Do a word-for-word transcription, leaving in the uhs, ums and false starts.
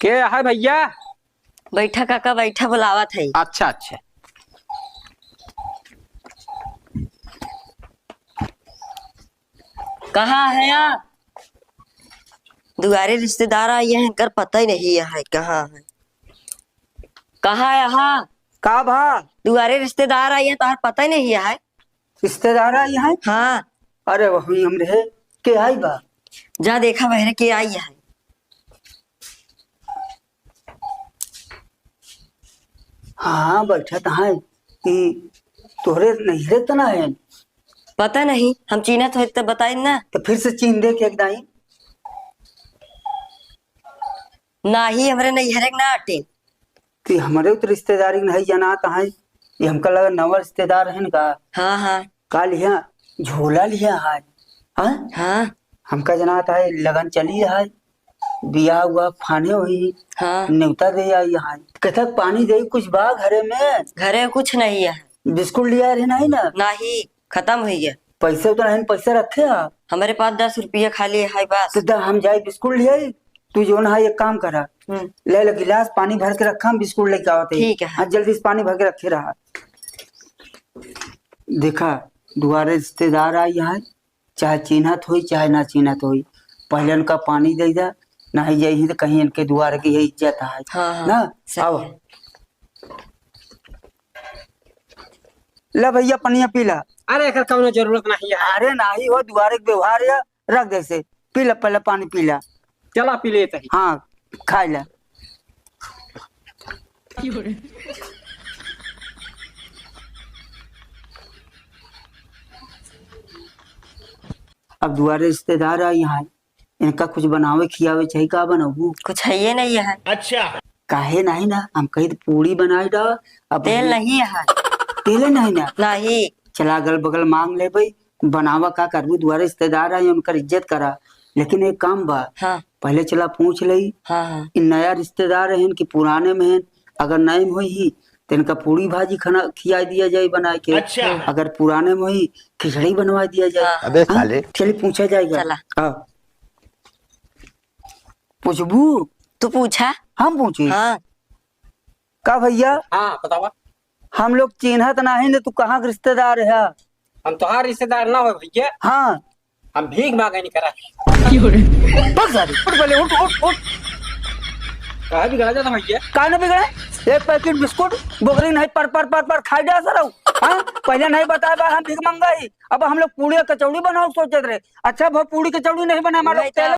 के है भइया? बैठा काका, बैठा, बुलावत है। अच्छा, अच्छा। कहाँ है आप? दुआरे रिश्तेदार आई है, इनकर पता ही नहीं है कहाँ है। कहाँ है यहाँ? का भा? दुआरे रिश्तेदार आई है, तोहर पता ही नहीं है। रिश्तेदार आई है? हाँ। अरे वही हमरे के आई बा। जा देखा बहरे के आई है। हाँ, बैठत हैं। ई तोहरे नैहरे त ना है? पता नहीं, हम चीन्हत होई त बताई ना। त फिर से चीन्ह दे के एक दाई। नाही, हमरे नैहरे के ना आटे। कि हमरे तो रिश्तेदारी नहीं जनात हैं, ये हमका लगा नवा रिश्तेदार है का? हाँ, हाँ। का लिहा? झोला लिहा है। हाँ? हाँ। हमका जनात है लगन चली है, बियाह हुआ फाने हुई, हाँ। नेवता दे आई है। कहता पानी दे कुछ बा घरे में? घरे कुछ नहीं है। बिस्कुट लिहा रहे नहीं ना? नहीं, खतम हुई गया। पैसे तो नहीं, पैसे रखे हा? हमरे पास दस रुपया खाली है बस। तो द-, हम जाई बिस्कुट लिहा, तू जौन है एक काम करा, हम्म। ले ले गिलास पानी भर के रखा, हम बिस्कुट लेके आवत है। ठीक है। हाँ, जल्दी से पानी भर के रखे रहा। देखा, दुआरे रिश्तेदार आई है, चाहे चीन्हत होई, चाहे ना चीन्हत होई, पहले उनका पानी दे दा, नहीं जाई तो कहीं इनके दुआरे की ये इज्जत है। हाँ, हाँ, ना? सही आओ। है। ला भइया, पनिया पी ला। अरे, एकर कौनो जरूरत नहीं है। अरे, नाही हो, दुआरे के व्यवहार है, रख दे से। पी ला, पहले पानी पी ला। चला, पी लेते हैं। हाँ, खाई ला। अब दुआरे रिश्तेदार आई हैं, इनका कुछ बनावे खियावे चाही, का बनबू? कुछ है ये नहीं है। अच्छा। काहे नहीं ना, हम कही तो पूड़ी बनाई दा। अब तेल ये नहीं है। तेले नहीं ना? नहीं। चला अगल बगल मांग लेबे, बनावा का करबू, दुआरे रिश्तेदार आई, उनकर इज्जत करा। लेकिन एक काम बा, हाँ। पहले चला पूछ लई, हाँ, हाँ। इन नया रिश्तेदार हैं कि पुराने में हैं, अगर नए में होई ही, तो इनका पूड़ी भाजी खाना खिया दिया जाए बना के। अच्छा। अगर पुराने में होई, खिचड़ी बनवा दिया जाए। हाँ। अबे हाँ? साले। चलिए पूछा जाएगा। चला। हाँ। पूछबू? तू पूछा। हम पूछी? हाँ। का भइया? हाँ, बतावा। हम लोग चिन्हत नाही न, तू कहाँ के रिश्तेदार है? हम तोहार रिश्तेदार ना हो भइया। हाँ। हम भीख मांगे नहीं करा। बस सारे, उठ पहले, उठ, उठ, उठ। काहे बिगड़ा जाता भइया? काहे ना बिगड़े? एक पैकेट बिस्कुट बोकरी नहीं पर, पर, पर, पर खाई जा सरऊ। हाँ? पहले नहीं बताया बा, हम भीख मंगाई। अब हम लोग पूड़ी और कचौड़ी बनाओ सोचत रहे। अच्छा, वो पूड़ी कचौड़ी नहीं बनाए, हमारे लोग नहीं तो तेल